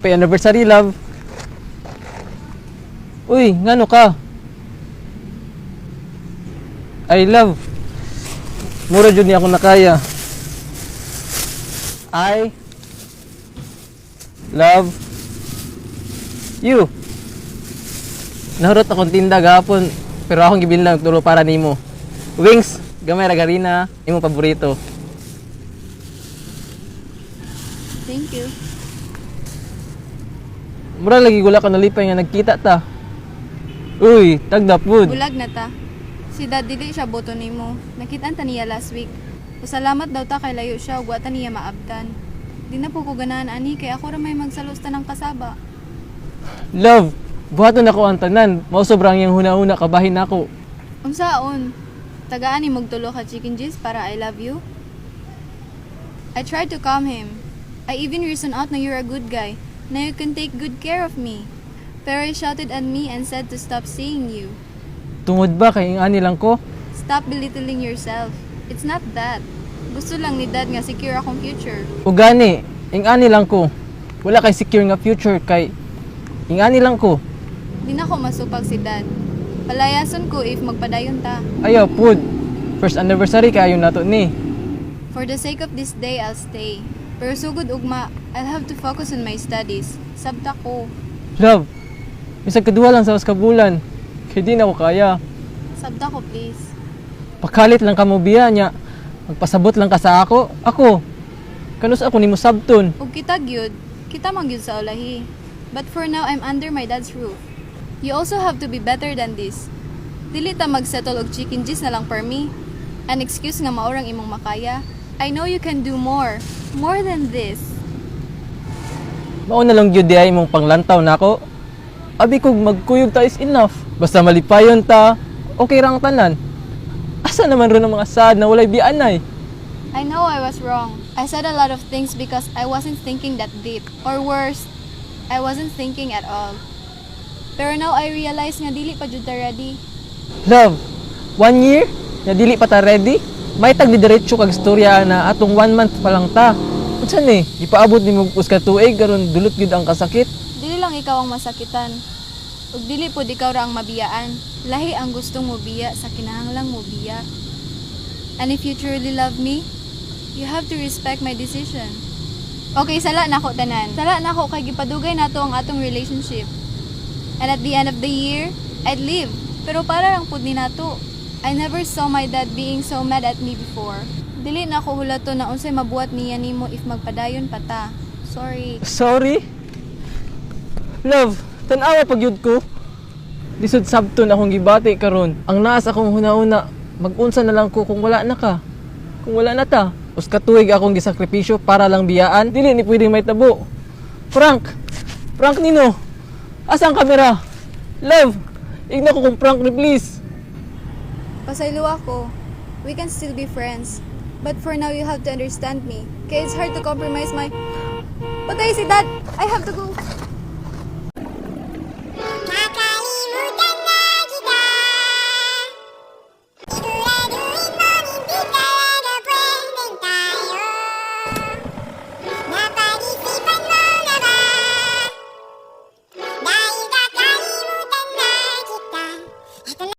Happy anniversary, love. Uy, ngano ka? I love. Mura jud ni ako nakaya. I love you. Nahurot akong tinda gahapon, pero akong gibilin tulo para nimo. Wings, gamay ra garina, imong paborito. Thank you. Mura lagi wala ka nalipay nga nagkita ta. Uy, tagda pud. Bulag na ta. Si Dad dili siya boto nimo. Nakita ta niya last week. Pasalamat daw ta kay layo siya ug wa ta niya maabtan. Di na po ko ganahan ani kay ako ra may magsalos tanang kasaba. Love, buhaton nako ang tanan. Mao sobrang iyang huna-huna kabahin nako. Unsaon? Tagaan ni tulo ka chicken juice para I love you? I tried to calm him. I even reasoned out na you're a good guy, na you can take good care of me. Pero he shouted at me and said to stop seeing you. Tungod ba kay ani lang ko? Stop belittling yourself. It's not that. Gusto lang ni Dad nga secure akong future. Ugani, ing-ani lang ko. Wala kay secure nga future kay ing-ani lang ko. Di na ko masupag si Dad. Palayason ko if magpadayon ta. Ayaw pud. First anniversary kaayo nato ni. For the sake of this day, I'll stay. Pero sugod ugma, I'll have to focus on my studies. Sabta ko. Love, bisag kaduha lang sa usa ka bulan. Kay di na ko kaya. Sabta ko, please. Pakalit lang ka mo biya niya. Magpasabot lang ka sa ako. Ako. Kanus-a ako nimo sabton? Ug kita gyud, kita man gyud sa ulahi. But for now, I'm under my dad's roof. You also have to be better than this. Dili ta magsettle og chicken juice na lang per me. An excuse nga mao rang imong makaya. I know you can do more. More than this. Mao na lang gyud diay imong panglantaw nako. Abi kog magkuyog ta is enough. Basta malipayon ta, okay ra ang tanan. Asa naman ron ang mga sad na walay bianay? I know I was wrong. I said a lot of things because I wasn't thinking that deep. Or worse, I wasn't thinking at all. Pero now I realize nga dili pa jud ta ready. Love, one year na dili pa ta ready? May tag diretso kag istorya na atong one month pa lang ta. Unsa ni? Ipaabot nimo og usa ka tuig karon dulot gyud ang kasakit. Dili lang ikaw ang masakitan. Ug dili pod ikaw ra ang mabiyaan. Lahi ang gustong mobiya sa kinahanglang mobiya. And if you truly love me, you have to respect my decision. Okay, sala nako tanan. Sala nako kay gipadugay nato ang atong relationship. And at the end of the year, I'd leave. Pero para lang pud ni nato. I never saw my dad being so mad at me before. Dili na ako hulaton na unsay mabuhat niya nimo if magpadayon pa ta. Sorry. Sorry? Love, tan-awa pag yun ko. Lisod sabton akong gibati karon. Ang naa sa akong huna-huna, mag-unsa na lang ko kung wala na ka. Kung wala na ta. Usa ka tuig akong gisakripisyo para lang biyaan. Dili ni pwedeng mahitabo. Prank! Prank nino! Asa ang kamera? Love! Igna ko kung prank ni, please. Pasaylo ako. We can still be friends. But for now, you have to understand me. Kaya it's hard to compromise my. Patay si Dad! I have to go!